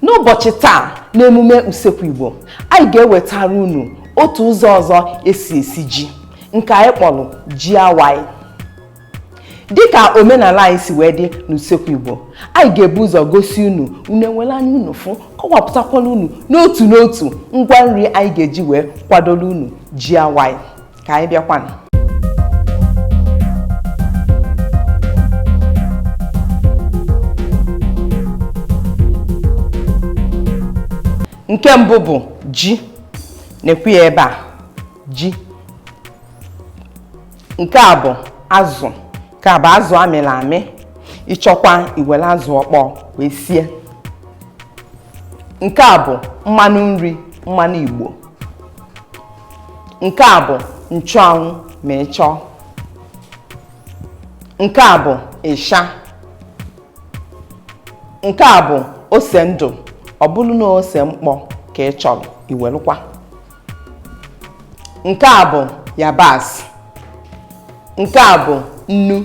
N'ụbọchị taa n'emume Usekwu Igbo, anyị ga-ewetara unu otu ụzọ ọzọ esi esi ji nke anyị kpọrọ ji awaị. Dịka omenala anyị si wee dị n'Usekwu Igbo, anyị ga-ebu ụzọ gosi unu, unu enwere anya unu fụ, kọwapụtakwala unu n'otu n'otu ngwa nri anyị ga-eji wee kwadoro unu ji awaị. Ka anyị bịakwanụ. Nke mbụ bụ ji, na-ekwu ya ebe a, ji. Nke a bụ azụ, nke a bụ azụ amịrị amị. Ịchọkwa iwere azụ ọkpọọ wee sie. Nke a bụ mmanụ nri, mmanụ Igbo. Nke a bụ nchụanwụ ma ị chọọ. Nke a bụ ịsha. Nke a bụ ose ndụ, ọ bụrụ na ose mkpọ ka ị chọrọ iwerukwa. Nke a bụ yabasị. Nke a bụ nnu.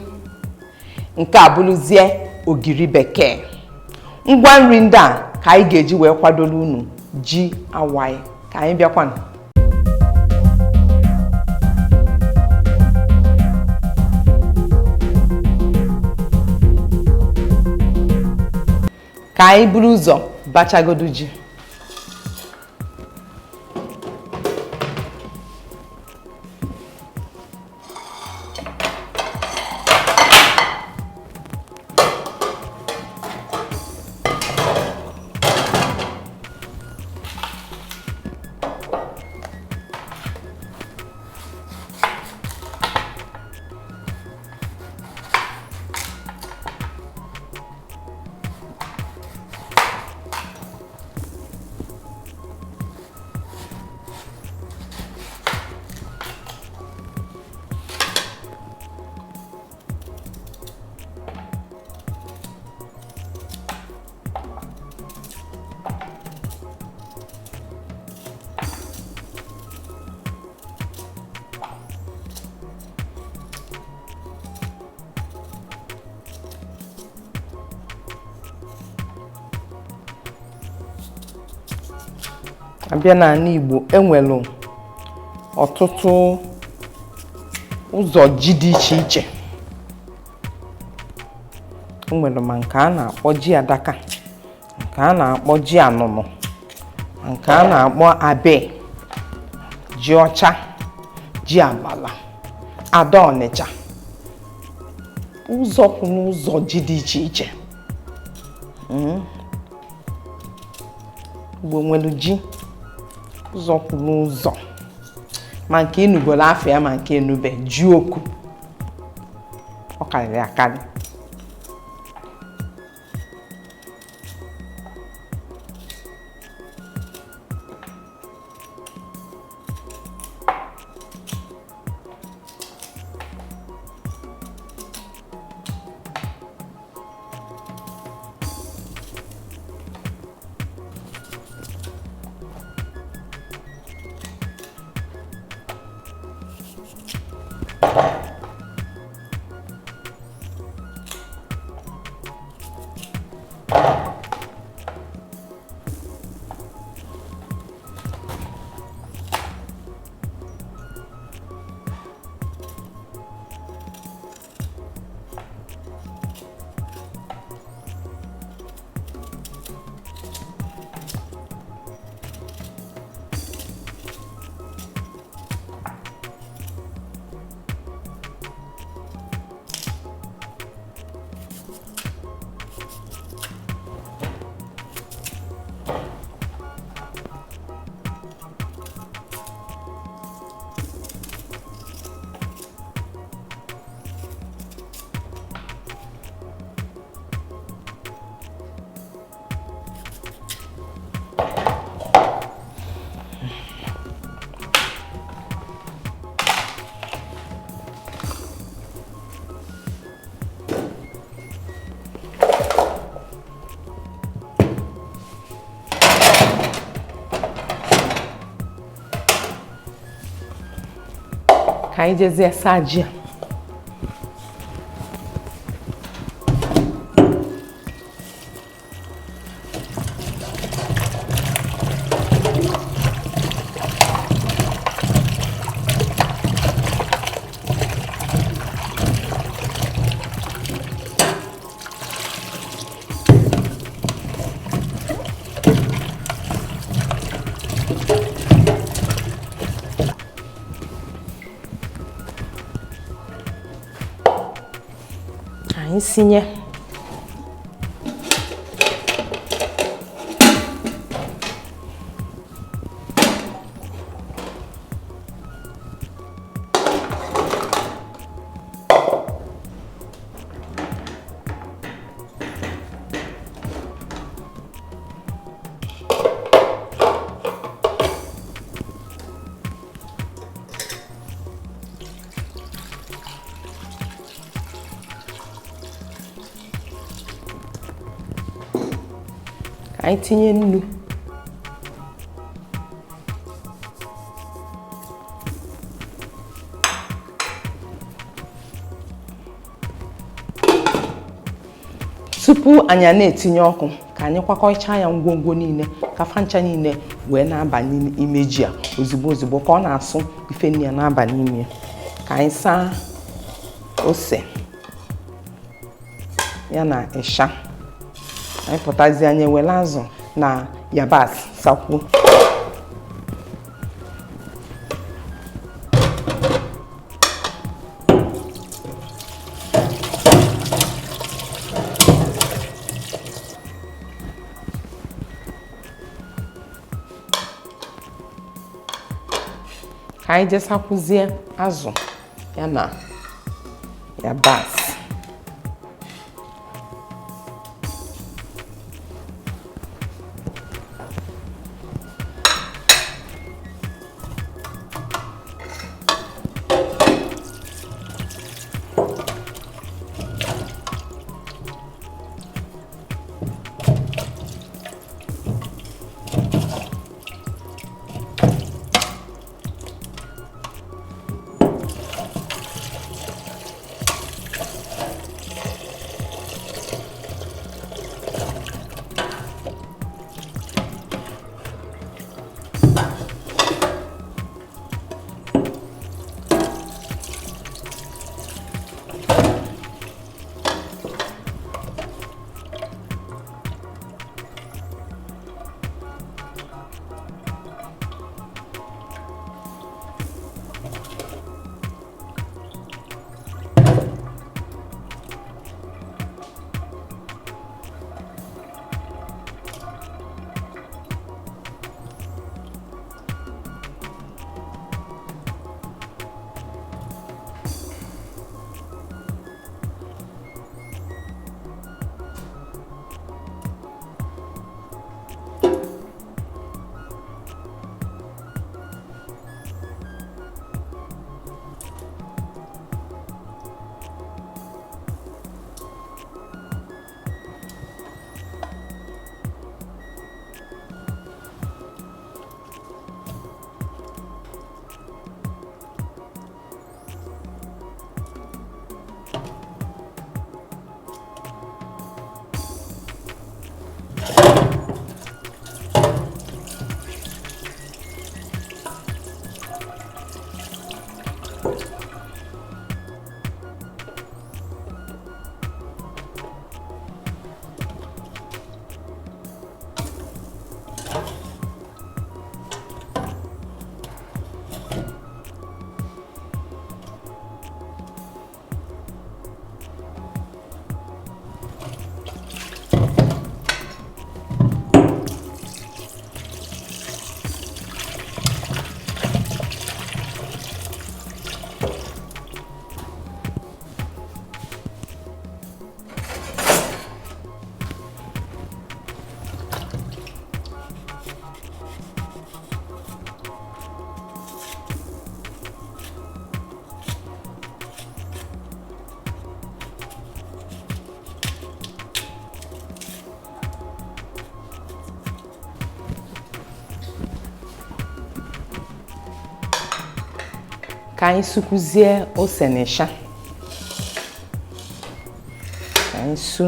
Nke a bụrụzie ogiri bekee. Ngwa nri ndị a ka anyị ga-eji wee kwadoro unu ji awaị. Ka anyị bịakwanụ. Ka anyị buru ụzọ bachagodu ji. Abịa n'ala Igbo, enwere ọtụtụ ụzọ ji dị iche iche. Enwere ma nke a na-akpọ ji adaka, nke a na-akpọ ji anụnụ, nke a na-akpọ abe, ji ọcha, ji abala, ada Ọnịcha, ụzọ kwụ n'ụzọ ji dị iche iche. Igbo nwere ji ụzọ kwụ n'ụzọ, ma nke ịnugoro afọ ya ma nke enube, ji oku ọ karịrị akarị. Ka anyị jezie saa ji a. Anyị sinye. Ka anyị tinye nnu. Tupu anyị a na-etinye ọkụ, ka anyị kwakọchaa ya ngwongwo niile ka fa ncha niile wee na-aba n'ime ji a ozugbo ozugbo ka ọ na-asụ ife nni ya na-aba n'ime. Ka anyị saa ose ya na ịsha. Anyị pụtazie, anyị ewere azụ na yabasị sakwuo. Ka anyị jee sakwuzie azụ ya na yabasị. Ka anyị sụkwuzie ose na ịsha. Ka anyị su.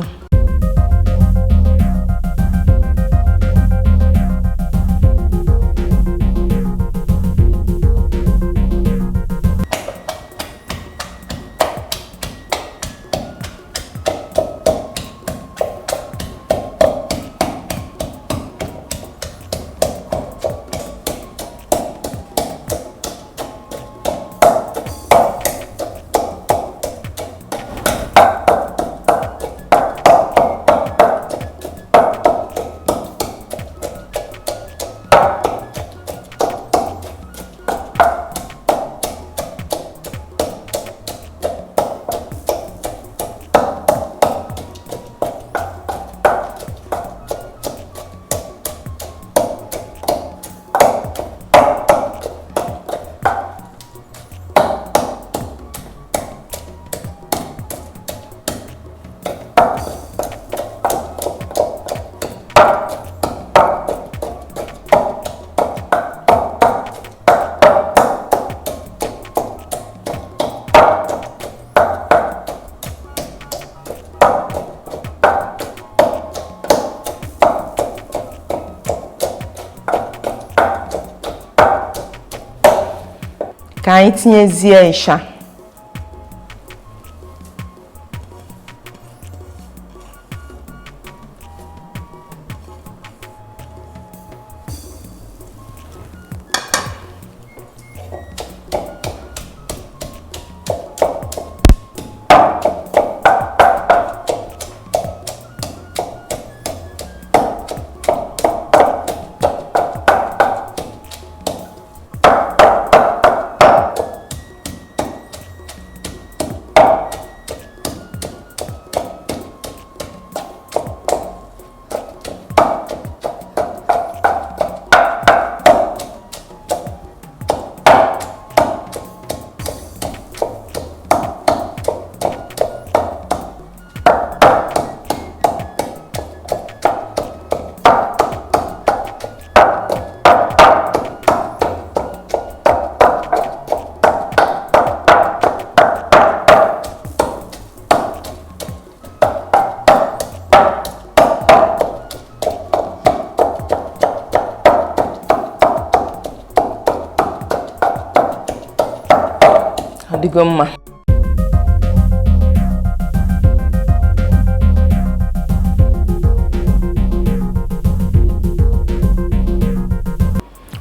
Ka anyị tinyezie ịsha. Ọ dịgo mma.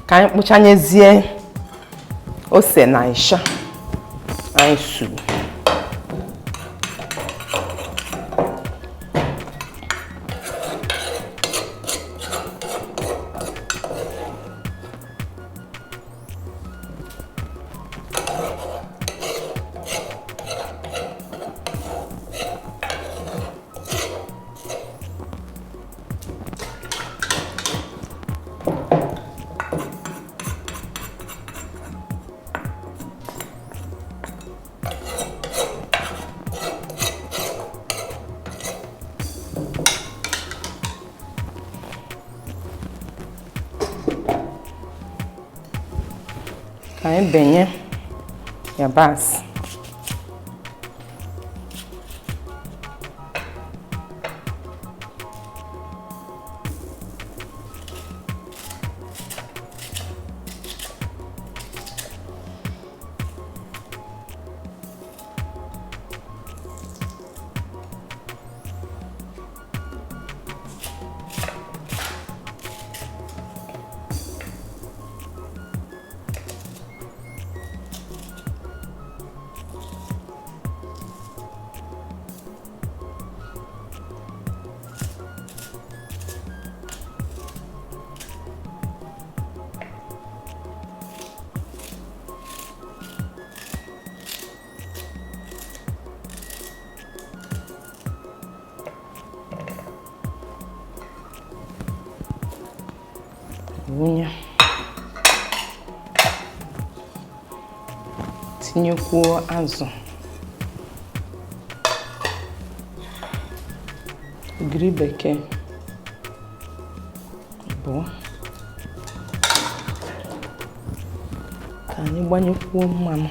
Ka anyị kpụchanyezie ose na ịsha anyị suru. Ka anyị benye yabasị. Wụnye, tinyekwuo azụ, ogiri bekee abụọ. Ka anyị gbanyekwuo mmanụ.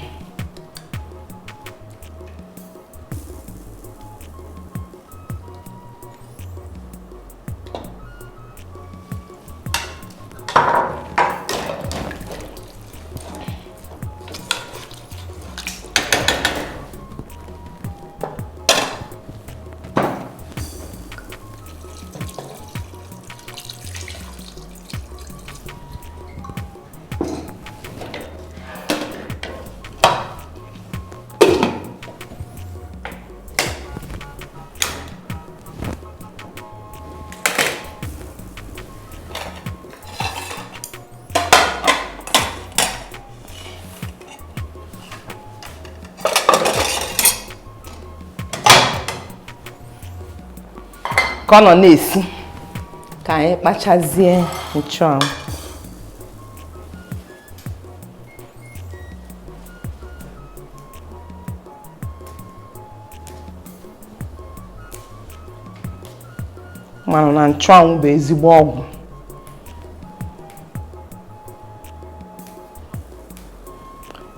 Ka ọ nọ na-esi, ka anyị kpachazie nchụanwụ. Mana na nchụanwụ bụ ezigbo ọgwụ.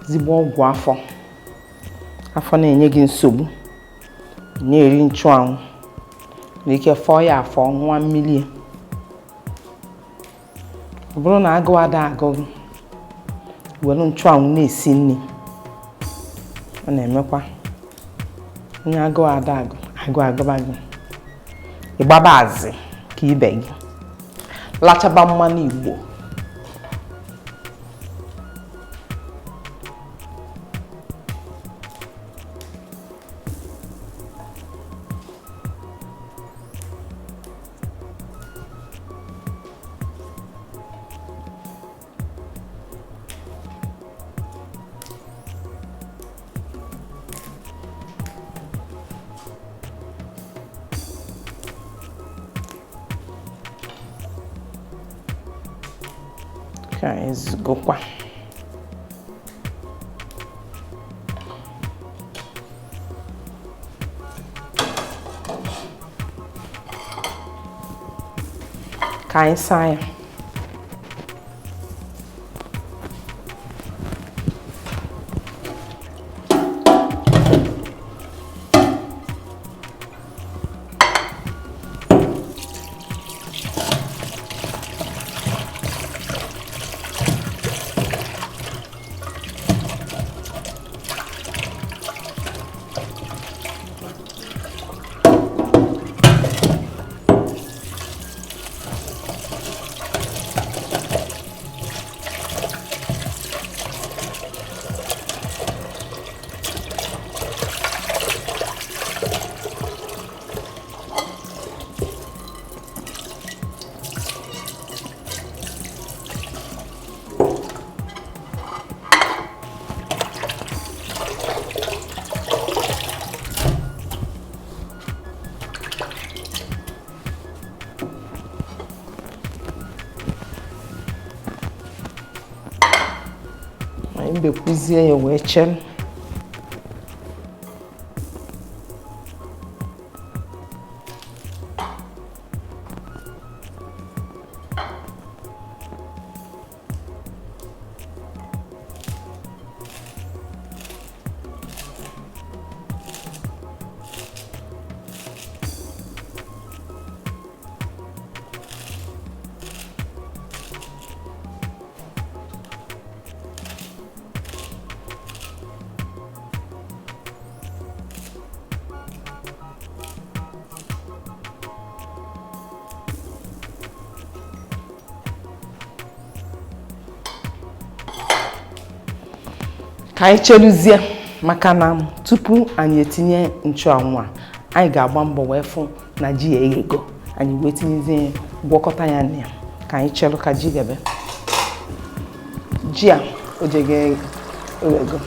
Ezigbo ọgwụ afọ. Afọ na-enye gị nsogbu, na-eri nchụanwụ, nwere ike fọọ ya afọ, ṅụọ mmiri ya. Ọ bụrụ na agụụ ada agụ gị, Were nchụanwụ na-esi nri, ọ na-emekwa onye agụụ ada agụ agụ agụba gị, ịgbaba azị ka ibe gị lachaba mmanụ Igbo. Ka ezigokwa ka anyị saa ya. Anyị bekwuzie ya wee chere. Ka anyị cheruzie, maka na tupu anyị etinye nchụanwụ a, anyị ga-agba mbọ wee fụ na ji ya eghego. Anyị wee tinyezie ya, gwọkọta ya na ya. Ka anyị cheru ka ji ghebe. Ji a o jege eghego,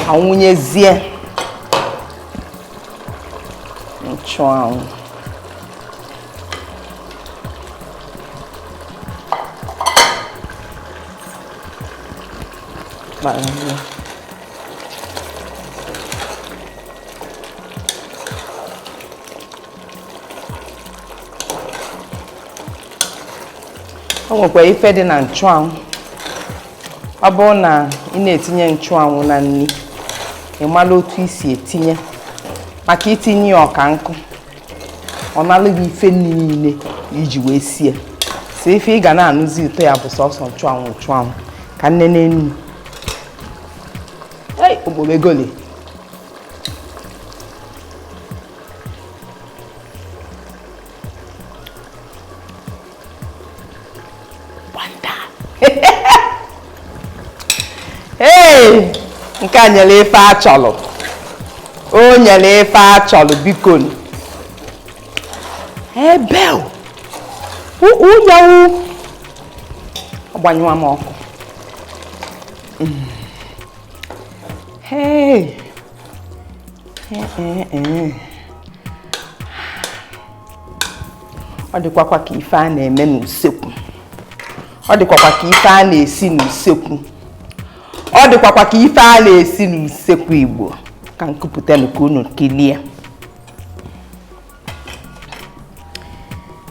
anwụnyezie nchụanwụ. O nwekwa ife dị na nchụanwụ. Ọ bụrụ na ị na-etinye nchụanwụ na nri, ị mara otu isi etinye, maka itinye ya ọka nkụ, ọ nalụ gị ife niile iji wee sie. Si ife ị ga na-anụzi ụtọ ya bụ sọsọ nchụanwụ nchụanwụ. Ka nne n'enu. Ei, okpomegoli. Ee, nke a nyere ife achọlụ. O nyere ife achọlụ, biko. Ebe ụnyaahụ agbanyụwa m ọkụ. Hey. Ọ dịkwakwa ka ife a na-eme n'usekwu. Ọ dịkwakwa ka ife a na-esi n'usekwu. Ọ dịkwakwa ka ife a na-esi n'usekwu Igbo. Ka nkupụtanụ ka unu kilie.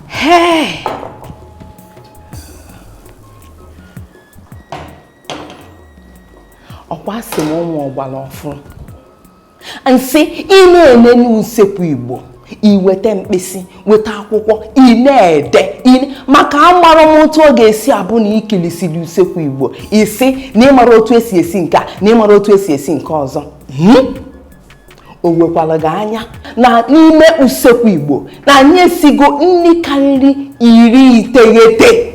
Hey! Ọkwa sị m ụmụ ọgbara ọfụrụ. Nsị ị na-ene n'usekwu Igbo, Iweta mkpịsị, weta akwụkwọ, ị na-ede maka amara m otu ọ ga-esi abụ na ikilisiri Usekwu Igbo, isi na ịmara otu esi esi nke a na ịmara otu esi esi nke ọzọ. O nwekwara gị anya na n'ime Usekwu Igbo na anyị esigo nri karịrị 90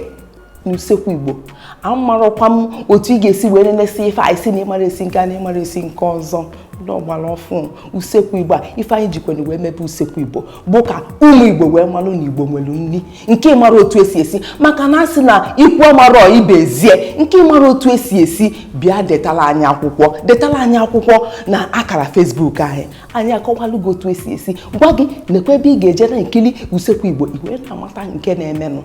n'Usekwu Igbo. Amarọkwa m otu ị ga-esi wee nenesi ife anyị si na ịmara esi nke a na ịmara esi nke ọzọ. Ndị ọgbara ọfụ Usekwu Igbo a, ife anyị jikwana wee mebe Usekwu Igbo bụ ka ụmụ Igbo wee malụ na Igbo nwere nri nke ịmara otu esi esi, maka na asị na ikwu amarọ ibe ezie. Nke ịmara otu esi esi, bịa detala anyị akwụkwọ, detala anyị akwụkwọ na akara Facebook anyị, anyị akọwalụ gị otu esi esi, gwa gị nekwa ebe ị ga-eje na nkiri Usekwu Igbo i wee na-amata nke na-emenụ.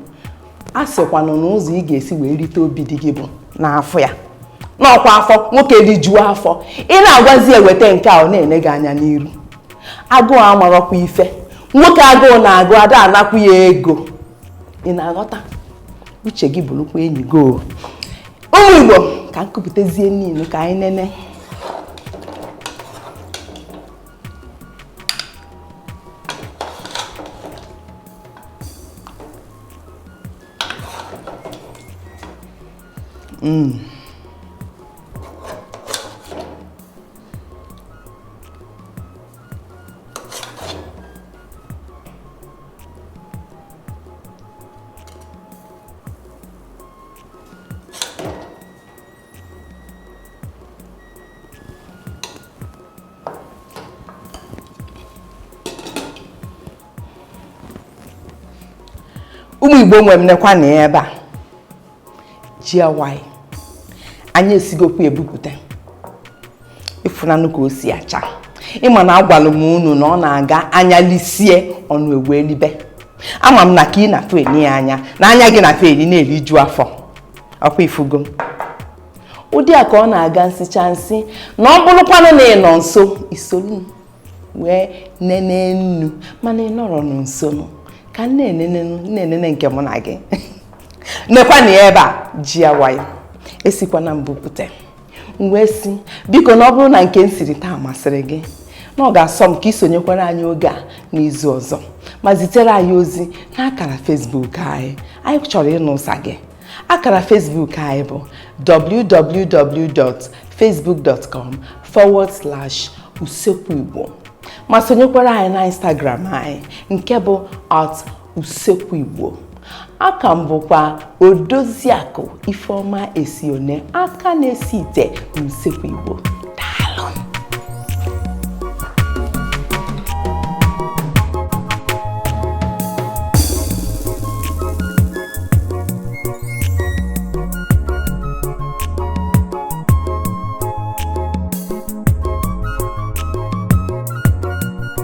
A sịkwanụ na ụzọ ị ga-esi wee rite obi dị gị bụ n'afọ ya n'ọkwa afọ nwoke rijuo afọ. Ị na-agwazi eweta nke a, ọ na-ene gị anya n'iru. Agụụ amarọkwa ife nwoke, agụụ na-agụ ada anakwu ya ego. Ị na-aghọta? Uche gị bụrụkwa enyi gị. Ụmụ Igbo, ka m kụpụtazie niile ka anyị nene. Ụmụ Igbo nwe m, nekwa na ebe a ji awaị anyị esigokwa ebupụta. Ịfụnanụ ka o si acha. Ịma na agwalụ m unu na ọ na-aga anya lisie ọnụ ewu elibe. Ama m na ka ị na-afụ eni ya anya na anya gị na-afụ eni na-eriju afọ. Ọkwa ifugo ụdị a ka ọ na-aga nsịcha nsị, na ọ bụrụkwanụ na ị nọ nso isolu wee nene nnu, mana ị nọrọ nso nụ ka m na-enene nke mụ na gị. Nekwa na ya ebe a ji awaị esikwana mbupụta. M wee sị biko, na ọ bụrụ na nke m siri taa masịrị gị, na ọ ga-asọ m ka ị sonyekwara anyị oge a n'izu ọzọ, ma zitere anyị ozi n'akara Facebook anyị. Anyị chọrọ ịnụ ụsa gị. Akara Facebook anyị bụ www.facebook.com/usekwuigbo, ma sonyekwara anyị na Instagram anyị nke bụ @usekwuigbo. Aka m bụkwa Odoziakụ Ifeọma Esione, aka na-esi ite n'Usekwu Igbo.